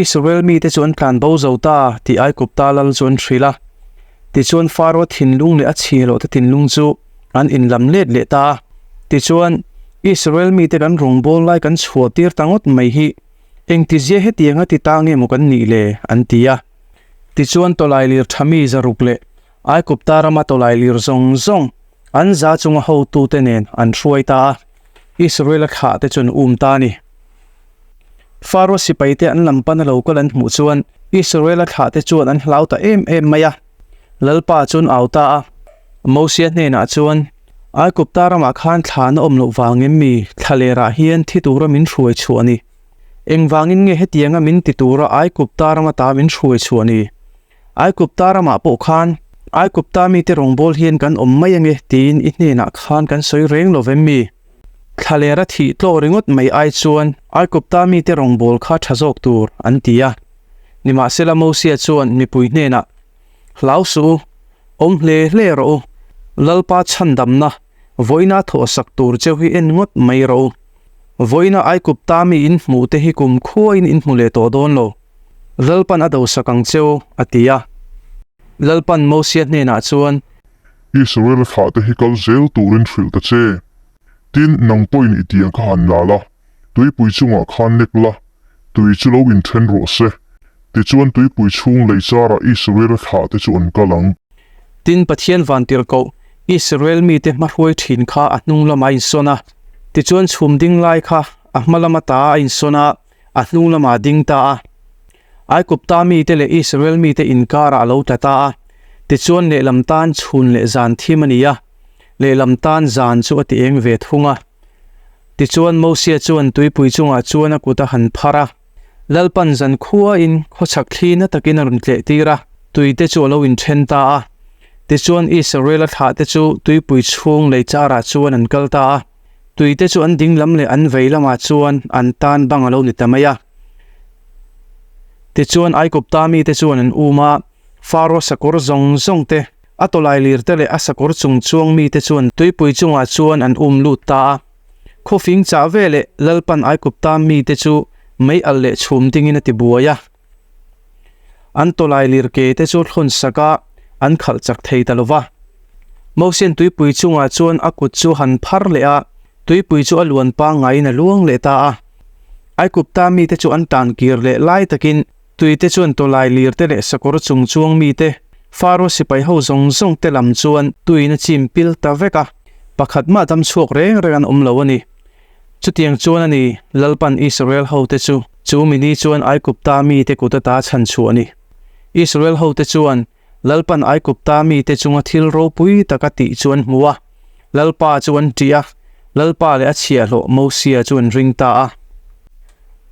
Israel mite chu an tlan bo zo ta tih Aigupta lal chu an hrilh a. Tichuan Faro thinlung leh a chhiahhlawhte thinlung chu an inlam let leh ta a. Tichuan, Israel mite kan rawngbâwl lai kan chhuah tir ta ngawt mai hi engtizia hetianga ti ta nge maw kan nih le? an ti a. Tichuan tawlailir tha mi 600 leh Aigupta rama tawlailir zawng zawng an za chunga hotute nen an hruai ta a, Israela thlahte chu an um ta a ni. Faro sipaite an lam pana lo kal an hmuh chuan Israela thlahte chuan an hlau ta em em mai a. Lalpa chu an au ta a. Mosia hnenah chuan, Aigupta ramah khan thlan a awm loh vang em mi thlalerah hian thi tura min hruai chhuah ni? Engvangin nge hetianga min ti tura Aigupta rama ta min hruai chhuah ni? Aigupta ramah pawh khan Aigupta mite rawngbâwl hian kan awm mai ange tiin i hnenah khan kan sawi reng lo vem mi? Thlalera thih tlawh ringawt mai ai chuan Aigupta mite rawngbâwl kha ṭha zawk tur, an ti a. Nimahsela Mosia chuan mipui hnenah, Hlau suh u, awm hle hle rawh u, Lalpa chhandamna vawiina thawhsak tur cheu hi en ngawt mai rawh u. Vawiina Aigupta mi in hmuh te hi kum khuain in hmu leh tawh dawn lo. Lalpan a dosak ang cheu, a ti a. Lalpan Mosia hnenah chuan. Israel thlahte hi kal zel turin hrilh ta che. Tin, nang pawhin i tiang kha han la la, tuipui chungah khan nek la, tui chu lo inthen rawh se. Tichuan tuipui chhung lei charah Israel thlahte chu an kal ang. Tin, Pathian vantirhkoh, Israel mite hmahruai thin kha a hnung lamah a insawn a. Tichuan chhum ding lai kha a hma lama ta a insawn a, a hnung lamah a ding ta a. Aigupta mite leh Israel mite inkarah a lo tla ta a, tichuan lehlam tan chhun leh zan thim a ni a, lehlam tan zan chu a ti eng ve thung a. Tichuan Mosia chuan tuipui chungah chuan a kut a han phar a, Lalpan zan khuain khawchhak thli na takin a rawn tleh tir a, tuite chu a lo inthen ta a. Tichuan Israela thlahte chu tuipui chhung lei charah chuan an kal ta a. Tuite chu an ding lam leh an vei lamah chuan an tan bang a lo ni ta mai a. Tichuan Aigupta mite chuan an um a, Faro sakawr zawng zawng te, a tawlailir te leh a sakawr chung chuang mite chuan tuipui chungah chuan an um lut ta a. Khawfing chah veleh Lalpan Aigupta mite chu mei alh leh chhum dingin a ti buai a. An tawlailir ke te chu thlawn sak a, an khalh chak thei ta lo va. Mosian tuipui chungah chuan a kut chu han phar leh a, tuipui chu a luan pangngaiin a luang leh ta a. Aigupta mite chu an tan kir leh lai takin tuite chuan tawlailir te leh sakawr chung chuang mite, Faro sipai ho zawng zawng te lam chuan tuiin a chim pil ta vek a, pakhat mah dam chhuak reng reng an awm lo a ni. Chutiang chuan a ni, Lalpan Israel hote chu chu mini chuan Aigupta mite kut ata chhan chhuah a ni. Israel hote chuan Lalpan Aigupta mite chunga thil ropui taka tih chu an hmu a, Lalpa chu an ṭih a, Lalpa leh a chhiahhlawh Mosia chu an ring ta a.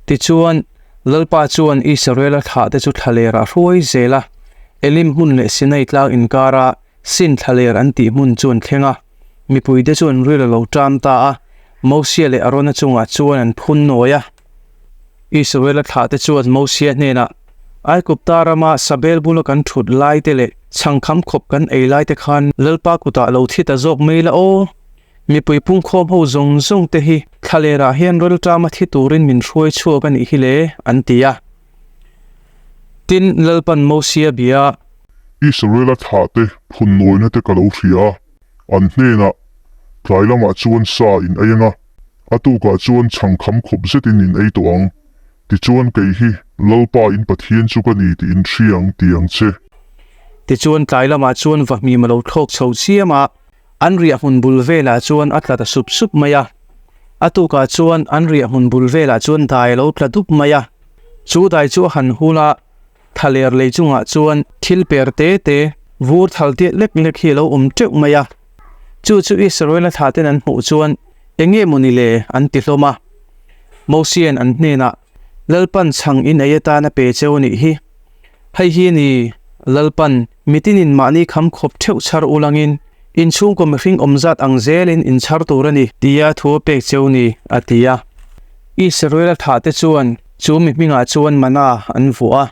Tichuan, Lalpa chuan Israela thlahte chu thlalerah hruai zel a, Elim hmun leh Sinai tlang inkara Sin thlaler an tih hmun chu an thleng a. Mipuite chu an ril a lo ṭam ta a, Mosia leh Arona chungah chuan an phun nawi a. Israela thlahte chuan Mosia hnenah, Aigupta rama Sabel bula kan ṭhut laite leh chhangkham khawp kan ei laite khan Lalpa kutah lo thi ta zawk mai la aw. Mipui pungkhawm ho zawng zawng te hi thlalerah hian rilṭama thi turin min hruai chhuak a nih hi le, an ti a. Tin, Lalpan Mosia bia. Israela thlahte phun nawina te ka lo hria a, an hnenah, Tlai lamah chuan sa in ei anga, a tukah chuan chhangkham khawp zetin in ei tawh ang. Tichuan kei hi Lalpa in Pathian chu ka ni tih in hria ang ti ang che. Tichuan tlai lamah chuan vahmim a lo thlawk chho chiam a, an riah hmun bul velah chuan a tla ta sup sup mai a. A tukah chuan an riah hmun bul velah chuan dai a lo tla dup mai a. Chu dai chu a han hul a, Thaler lei chungah chuan thil per te te, vur thal tiat lek lek hi a lo awm teuh mai a. Chu chu Israela thla ten an hmuh chuan eng nge maw ni le an ti hlawm a. Mosian an hnenah, Lalpan chhang in ei atan a pe cheu a nih hi. Hei hi a ni, Lalpan mitinin mahni kham khawp theuh chhar ulangin inchhungkaw mihring awm zat ang zelin in chhar tur a ni tia thu a pek cheu ni, a ti a. Israela thla te chuan Chu mi hmingah chuan mana an vuah a,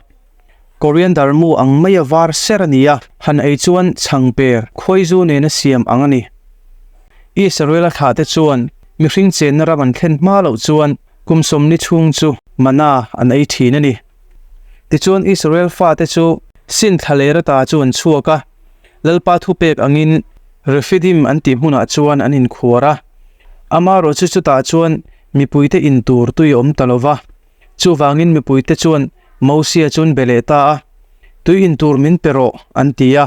coriander mu ang maia var ser a ni a, han ei chuan chhang per khawizu nena siam ang a ni. Israela thlahte chuan mihring chenna ram an thlen hma loh chuan kum 40 chhung chu mana an ei thin a ni. Tichuan Israel fate chu Sin thlaler ata chu an chhuak a, Lalpa thupek angin Refidim an tih hmunah chuan an inkhuar a. Amaherawhchu chutah chuan mipuite in tur tui a awm ta lo va. Chuvangin mipuite chuan Mosia chu an be leh ta a, Tui in tur min pe rawh, an ti a.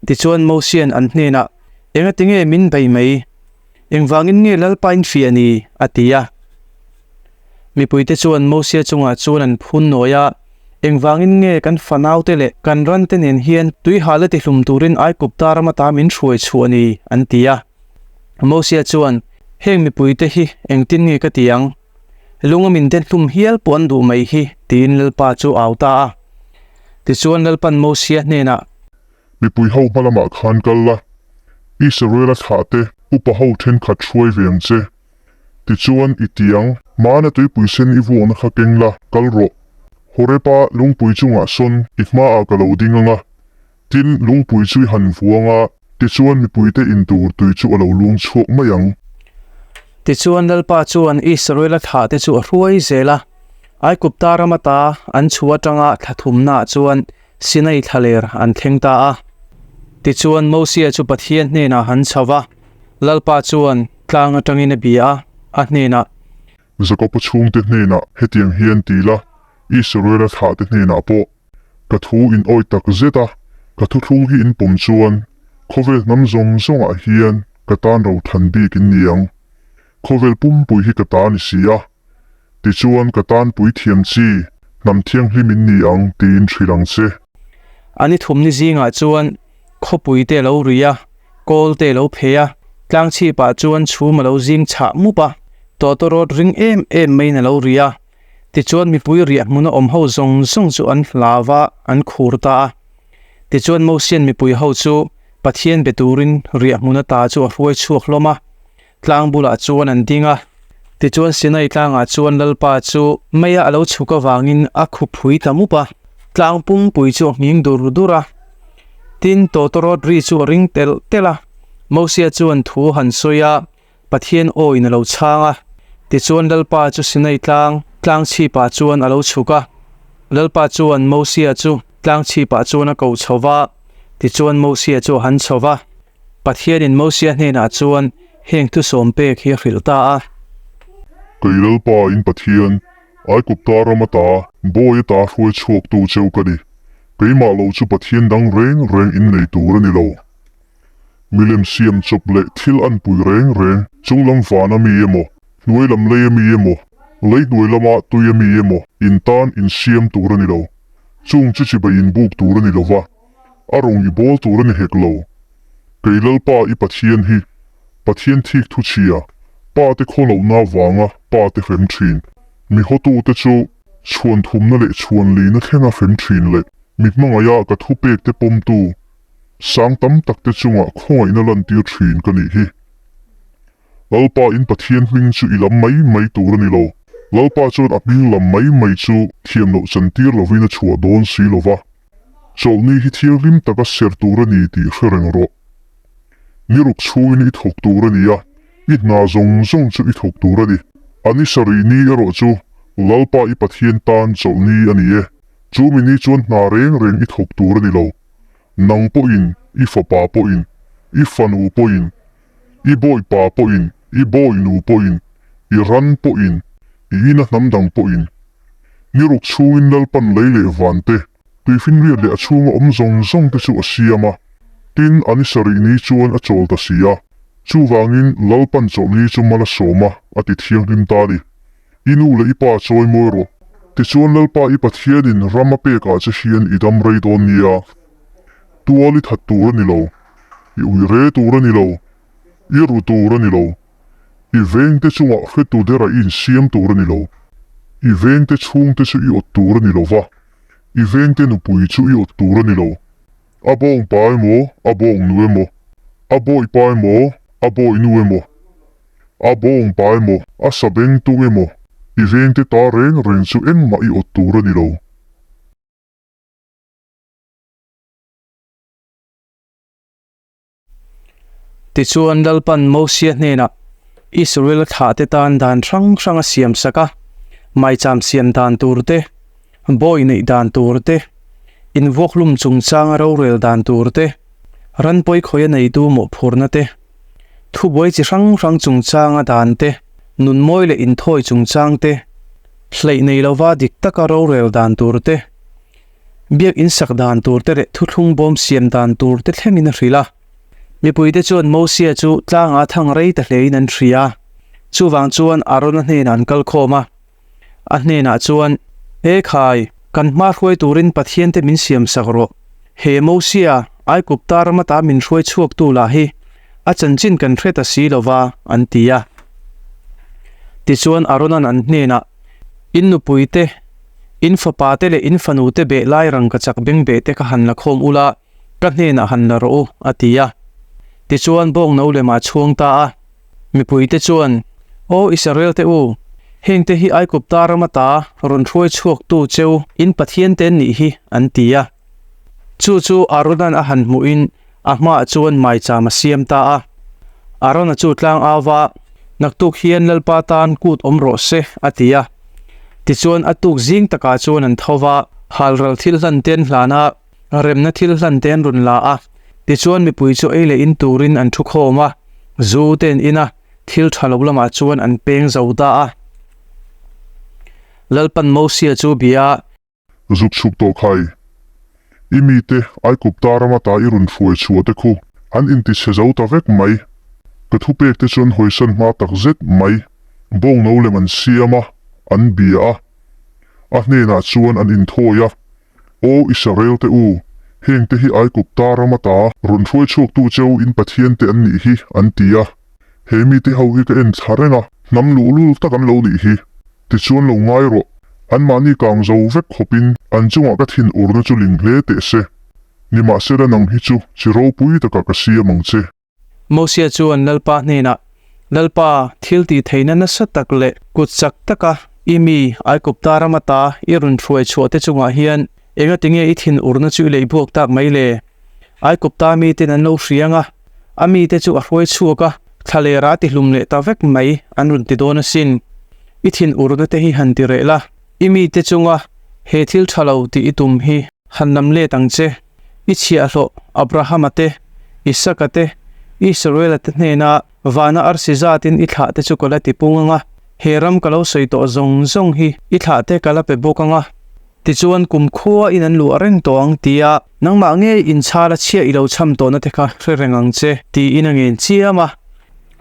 Tichuan Mosia'n an hnenah, Engatinge min bei mai? Engvangin nge Lalpa in fiah ni? a ti a. Mipuite chuan Mosia chungah chuan an phun nawi a, Engvangin nge kan fanaute leh kan rante nen hian tuihal a tihlum turin Aigupta ram ata min hruai chhuah ni? an ti a. Mosia chuan, Heng mipuite hi engtin nge ka ti ang? Lunga min den hlum hial pawh an duh mai hi, tiin Lalpa chu au ta a. Tichuan Lalpan Mosia hnenah. Mipui ho hma lamah khan kal la, Israela thlahte upa ho thenkhat hruai ve ang che. Tichuan i ti ang, Hmana tuipui sen i vuakna kha keng la, kal rawh. Horeba lungpui chungah sawn i hmaah ka lo ding ang a, Tin, lungpui chu i han vuang a, tichuan mipuite in tur tui chu a lo luang chhuak mai ang. Tichuan Lalpa chuan Israela thlahte chu a hruai zel a, Aigupta ram ata an chhu atanga thla thumnaah chuan Sinai thlaler an thleng ta a. Tichuan Mosia chu Pathian hnenah han chho va, Lalpa chuan tlang atangin a bia a, a hnenah. Jakoba chhungte hnenah hetiang hian ti la, Israela thlahte hnenah pawh. Ka thu in awi tak zet a, ka thuthlung hi in pawm chuan khawvel hnam zawng zawngah hian ka tan ro than bik in ni ang. Khawvel pumpui hi ka ta ni si a, tichuan ka tan pui thiam chi hnam thianghlim in ni ang tiin hrilh ang che. A ni thumni zingah chuan khawpui te a lo ri a, kawl te a lo phei a, tlang chhipah chuan chhum a lo zing chhah mup a, tawtawrawt ring em em maiin a lo ri a. Tichuan mipui riah hmuna awm ho zawng zawng chu an hlau a, an khur ta a. Tichuan Mosian mipui ho chu Pathian be turin riah hmun ata chu a hruai chhuak hlawm a, tlang bulah chuan an ding a. Tichuan Sinai tlangah chuan Lalpa chu meia a lo chhuk avangin a khuphui ta mup a, tlang pumpui chu a nghing dur dur a. Tin, tawtawrawt ri chu a ring telh telh a. Mosia chuan thu han sawi a, Pathian awiin a lo chhang a, tichuan Lalpa chu Sinai tlang, tlang chhipah chuan a lo chhuk a. Lalpa chuan Mosia chu tlang chhipah chuan a ko chho va, tichuan Mosia chu a han chho va. Pathianin Mosia hnenah chuan heng thusawm pek hi a hrilh ta a. Kei Lalpa in Pathian, Aigupta ram ata, bawi ata hruai chhuaktu cheu ka ni. Keimah lo chu Pathian dang reng reng in nei tur a ni lo. Milem siam chawp leh thil an pui reng reng, chunglam van a mi emaw, hnuai lam lei a mi emaw, lei hnuai lama tui a mi emaw in tan in siam tur a ni lo. Chung chu chibai in buk tur a ni lo va, a rawng i bawl tur a ni hek lo. Kei Lalpa i Pathian hi, Pathian thik thu chhia, pa te khawlohna vanga pa te hrem thin, mi hawtute chu chhuan thumna leh chhuan lina thlenga hrem thin leh mi hmangaiha ka thupek te pawmtu, Sang tam tak te chungah khawngaihna lantir thin ka nih hi. Lalpa in Pathian hming chu i lam mai mai tur a ni lo. Lalpa chuan a hming lam mai mai chu thiam loh chantir lovin a chhuah dawn si lo va. Chawlhni hi thianghlim taka ser tur a ni tih hre reng rawh. Ni ruk chhungin i thawk tur a ni a, i hna zawng zawng chu i thawk tur a ni. A ni sarih ni erawh chu Lalpa i Pathian tan chawlhni a ni e. Chu mi ni chuan hna reng reng i thawk tur a ni lo. Nang pawhin, i fapa pawhin, i fanu pawhin, i bawipa pawhin, i bawinu pawhin, i ran pawhin, i ina hnam dang pawhin. Ni ruk chhungin Lalpan lei leh van te, tuifinriat leh a chhunga awm zawng zawng te chu a siam a. Tin, a ni sarih ni chuan a chawl ta si a. Chuvangin Lalpan chawlhni chu mal a sawm a, a ti thianghlim ta a ni. I nu leh i pa chawi mawi rawh. Tichuan Lalpa i Pathianin ram a pekah che hian i dam rei dawn nia. Tual i that tur a ni lo. I ui re tur a ni lo. I ru tur a ni lo. I vengte chungah hretu dera i insiam tur a ni lo. I vengte chhungte chu i awt tur a ni lo va, i vengte nupui chu i awt tur a ni lo. A bawng pa emaw, a bawng nu emaw, a bawi pa emaw, a bawi nu emaw, A bawng pa emaw, a sa beng tung emaw, i vengte ta reng reng chu engmah i awt tur a ni lo. Tichuan Lalpan Mosia hnenah Israel thlahte tan dan hrang hrang a siam sak a, maicham siam dan tur te, Bawi neih dan tur te, invuakhlum chungchanga rorel dan tur te, ran pawi khawia neitu mawhphurna te, thubuai chi hrang hrang chungchanga dan te, nunmawi leh inthawi chungchang te, hleih nei lova dik taka rorel dan tur te, biak insak dan tur te leh thuthlung bawm siam dan tur te thlengin a hrilh a. Mipuite chuan Mosia chu tlangah thang rei ta hlein an hria a, chuvang chuan Arona hnenah an kal khawm a. A hnenah chuan, E khai, kan hma hruai turin Pathiante min siam sak rawh. He Mosia, Aigupta ram ata min hruai chhuaktu lah hi a chanchin kan hre ta si lo va, an ti a. Tichuan Arona'n an hnenah, In nupuite, in fapate leh in fanute beh lai rangkachak bengbeh te kha han la khawm ula, ka hnenah han la rawh u, a ti a. Tichuan bawngno lemah a chhuang ta a. Mipuite chuan, Aw Israelte u, hengte hi Aigupta ram ata rawn hruai chhuaktu cheu in Pathiante an nih hi, an ti a. Chu chu Arona'n a han hmuhin a hmaah chuan maicham a siam ta a. Arona chu tlang au va, Naktuk hian Lalpa tan kut awm rawh se, a ti a. Tichuan a tuk zing takah chuan an tho va, halral thil hlan te an hlan a, Remna thil hlan te an rawn la a, tichuan mipui chu ei leh in turin an thu khawm a, zu te an in a, thil tha lo lamah chuan an peng zo ta a. Lalpan Mosia chu bia a. Zuk chhuk tawh khai. I mite Aigupta ram ata i rawn hruai chhuah te khu an intichhe zo ta vek mai. Ka thupek te chuan hawisan hma tak zet mai. Bawngno lem an siam a, an bia a. A hnenah chuan an inthawi a. Aw Israelte u, hengte hi Aigupta ram ata rawn hruai chhuaktu cheu in pathiante an nih hi, an ti a. He mite ho hi ka en thla reng a, hnam luhlul tak an lo nih hi. Tichuan lo ngai rawh, anmahni kang zo vek khawpin an chungah ka thin urna chu ling hle teh se. Nimahsela nang hi chu chi ropui takah ka siam ang che. Mosia chuan Lalpa hnenah, Lalpa, thil tih theihna nasa tak leh kut chak taka i mi Aigupta ram ata i rawn hruai chhuah te chungah hian engati nge i thin urna chu i lei buak tak mai le? Aigupta miten an lo hriang a, a mite chu a hruai chhuak a, thlaler a tihlum leh ta vek mai an rawn ti dawn asin. I thin urna te hi han ti reh la, i mite chunga he thil tha lo tih i tum hi han lam let ang che. I chhiahhlawh Abrahama te, Isaka te, Israela te hnena vana arsi zatin i thlah te chu ka la ti pung ang a, he ram ka lo sawi tawh zawng zawng hi i thlah te ka la pe bawk ang a, tichuan kumkhua in an luah reng tawh ang tia nangmah ngei inchhal a chhiah i lo cham tawhna te kha hre reng ang che tiin a ngen chiam a.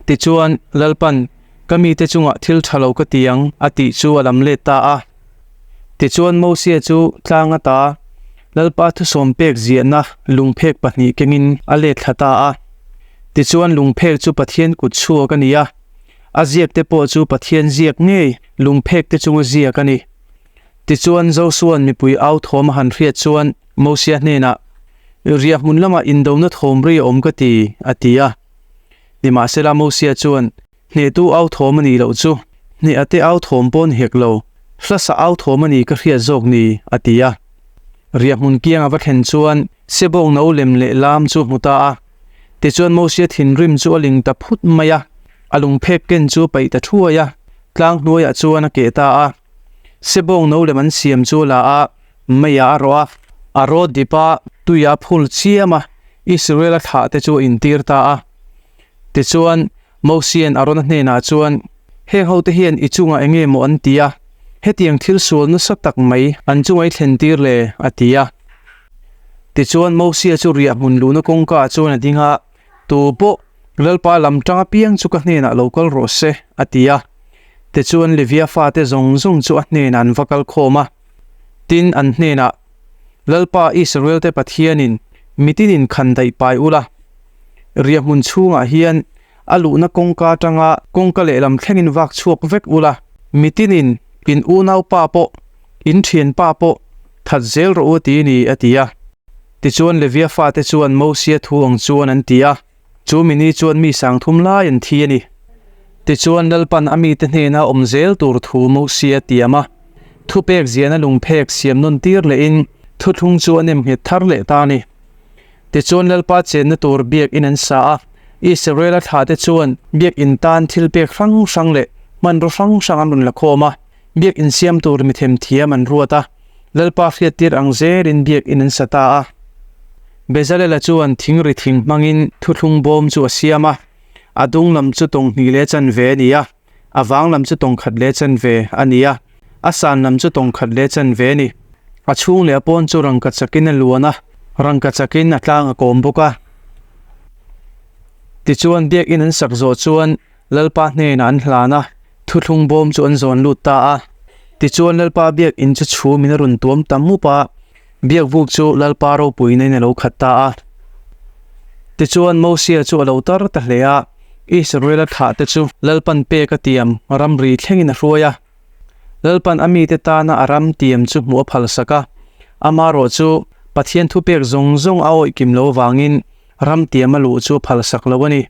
Tichuan Lalpan, Ka mite chungah thil tha lo ka ti ang a tih chu a lam let ta a. Tichuan Mosia chu tlang ata Lalpa thusawm pek ziahna lungphek pahnih kengin a let thla ta a. Tichuan lungphek chu Pathian kut chhuak a ni a, a ziak te pawh chu Pathian ziak ngei lungphek te chunga ziak a ni. Tichuan Josua'n mipui au thawm a han hriat chuan Mosia hnenah, Riah hmun lamah indona thawm rei a awm ka ti, a ti a. Nimahsela Mosia chuan, Hnehtu au thawm a nih loh chu, hneh ate au thawm pawh ni hek lo, hlasa au thawm a ni ka hriat zawk ni, a ti a. Riah hmun kiang a va thlen chuan sebawng no lem leh lam chu a hmu ta a. Tichuan Mosia thinrim chu a ling ta phut mai a, a lungphek ken chu a paih ta thuai a, tlang hnuaiah chuan a keh ta a. Sebawng no lem an siam chu a la a, meiah a rawh a, a rawt dip a, tuiah a phul chiam a, Israel-a thlahte chu a intir ta a. Tichuan, Mosia'n Arona hnenah chuan, Heng hote hian i chungah eng nge maw an ti a? Hetiang thil sual nasa tak mai an chunga i thlen tir le? a ti a. Tichuan, Mosia chu riah hmun luhna kawngkaah chuan a ding a, Tu pawh Lalpa lam tang apiang chu ka hnenah lo kal rawh se, a ti a. Tichuan, Levia fate zawng zawng chu a hnenah an va kal khawm a. Tin, an hnenah, Lalpa Israelte Pathianin mitinin khan daih pai ula, Riah hmun chhungah hian a luhna kawngka atanga kawngka lehlam thlengin vak chhuak vek ula, mitinin in unaupa pawh, in thianpa pawh that zel rawh u ti ni, a ti a. Tichuan Levia fate chuan Mosia thu ang chuan an ti a, chu mini chuan mi sangthum lai an thi a ni. Tichuan Lalpan a mite hnena awm zel tur thu Mosia tiam a, thupek ziahna lungphek siam nawn tir lehin thuthlung chu a nemnghet thar leh ta a ni. Tichuan Lalpa chenna tur biakinn an sa a, Israela thlahte chuan biakinn tan thil pek hrang hrang leh hmanraw hrang hrang an rawn la khawm a, biakinn siam tur mi themthiam an ruat a. Lalpa hriattir ang zelin biakin an sa ta a. Bezalela chuan thingri thing hmangin thuthlung bawm chu a siam a, a dung lam chu tawng hnih leh chanve a ni a, a vang lam chu tawng khat leh chanve a ni a, a san lam chu tawng khat leh chanve a ni. A chhung leh a pawn chu rangka chakin a luan a, rangka chakin a tlang a kawm bawk a. Tichuan biakin an sak zawh chuan Lalpa hnenah an hlan a, thuthlung bawm chu an zawn lut ta a. Tichuan Lalpa biakin chu chhumin a rawn tuam ta mup a, biakbuk chu Lalpa ropuina in a lo khat ta a. Tichuan Mosia chu a lo tar ta hle a, Israela thlah te chu Lalpan pek a tiam ramri thlengin a hruai a. Lalpan a mite tana a ram tiam chu hmuh a phalsak a, amarawh chu Pathian thupek zawng zawng a awih kim lo avangin ram tiam a luh chu a phalsak lo a ni.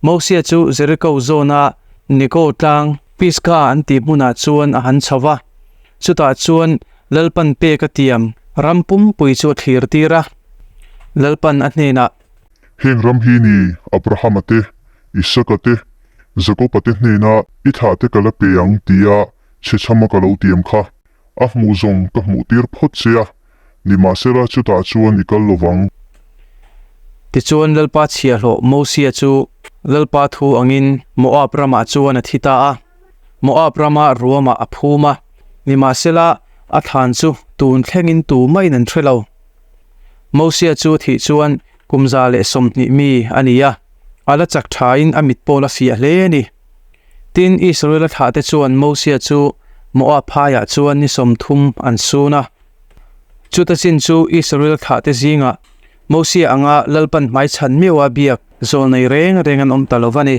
Mosia chu Jeriko zawna Neko tlang, Pisgah an tih hmunah chuan a han chho va. Chutah chuan Lalpan pek a tiam ram pumpui chu a thlir tir a. Lalpan a hnenah. Heng ram hi ni Abrahama te, Isaka te, Jakoba te hnena i thlah te ka la pe ang tia chhechhama ka lo tiam kha. A hmuh zawng ka hmuh tir phawt che a, nimahsela chutah chuan i kal lo vang. Tichuan Lalpa chhiahhlawh Mosia chu Lalpa thu angin Moab ramah chuan a thi ta a. Moab rama ruamah a phum a, nimahsela a thlan chu tun thlengin tu maiin an hre lo. Mosia chu a thih chuan kum 120 mi a ni a, a la chak thain a mit pawh la fiah hle a ni. Tin, Israela thlahte chuan Mosia chu Moab phaiah chuan ni 30 an sun a. Chuta chin chu Israel thlahte zingah Mosia anga Lalpan hmaichhan meuha biak zawlnei reng reng an awm ta lo va ni.